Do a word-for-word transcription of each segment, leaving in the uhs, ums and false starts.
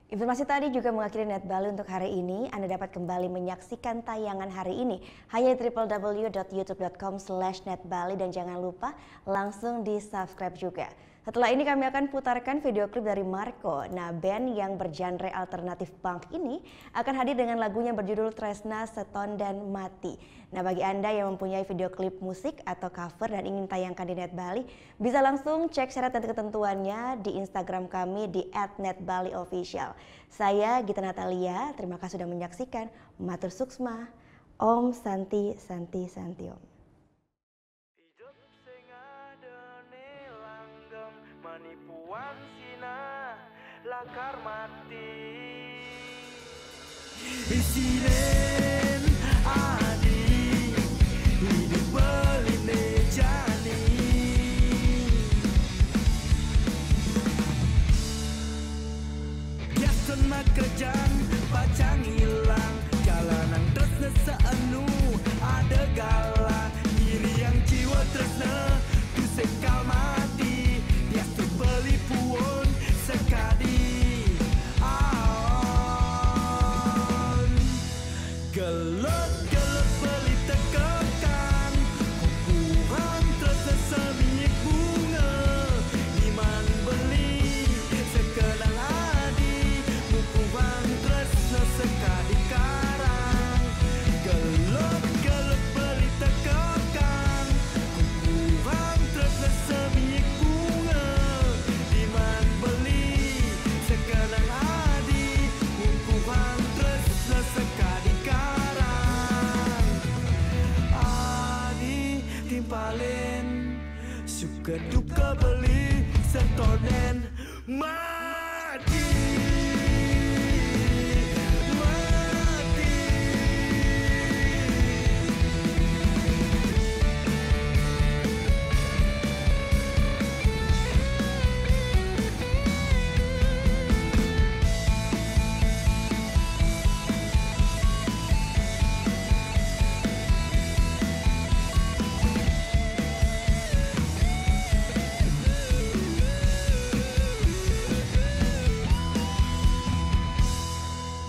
Informasi tadi juga mengakhiri Net Bali untuk hari ini. Anda dapat kembali menyaksikan tayangan hari ini hanya di triple w dot youtube dot com slash net bali dan jangan lupa langsung di-subscribe juga. Setelah ini kami akan putarkan video klip dari Marco. Nah, band yang bergenre alternatif punk ini akan hadir dengan lagunya berjudul Tresna Setonden Mati. Nah, bagi Anda yang mempunyai video klip musik atau cover dan ingin tayangkan di Net Bali, bisa langsung cek syarat dan ketentuannya di Instagram kami di at net bali official. Saya Gita Natalia, terima kasih sudah menyaksikan. Matur suksma, Om Santi, Santi, Santi Om. Idup sing adone langgeng, menipuan sinah lakar mati. Isinen adi, idup beline jani. Biasen makejan pacang ilang, jalanan tresna saenu ada gala, ngiriang jiwa tresna tusing kal mati, biasen beli puun sakadi aon. Gelut-gelut beli tekekang, kukuhang tresna semiik bunga, diman beli sekenang adi, kukuhang tresna sekadi karang. Gelut-gelut beli tekekang, kukuhang tresna semiik bunga, diman beli sekenang adi, kukuhang tresna sekadi karang. Adi timpalin, suka duka beli setonden mati. Mati.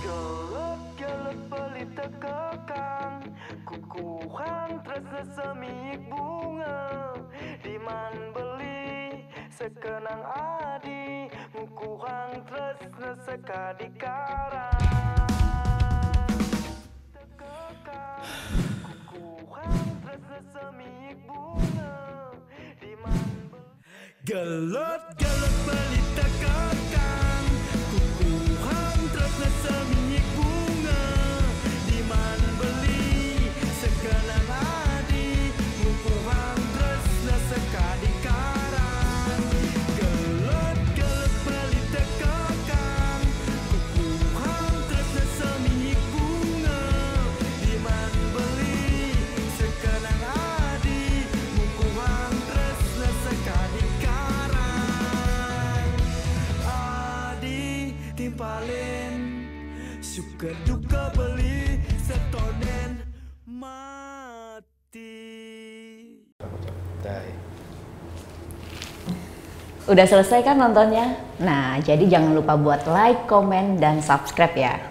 Gelut-gelut beli tekekang, kukuhang tresna semiik bunga, diman beli sekenang adi, kukuhang tresna sekadi karang. Tekekang, kukuhang tresna semiik bunga, diman beli Gelut-gelut beli tekekang, kukuhang tresna semiik bunga, diman beli sekenang adi, kukuhang tresna sekadi karang. Gelut-gelut beli tekekang, kukuhang tresna semiik bunga, diman beli sekenang adi, kukuhang tresna sekadi karang. Adi timpalin, suka duka beli setonden mati. Udah selesai kan nontonnya? Nah, jadi jangan lupa buat like, komen, dan subscribe ya.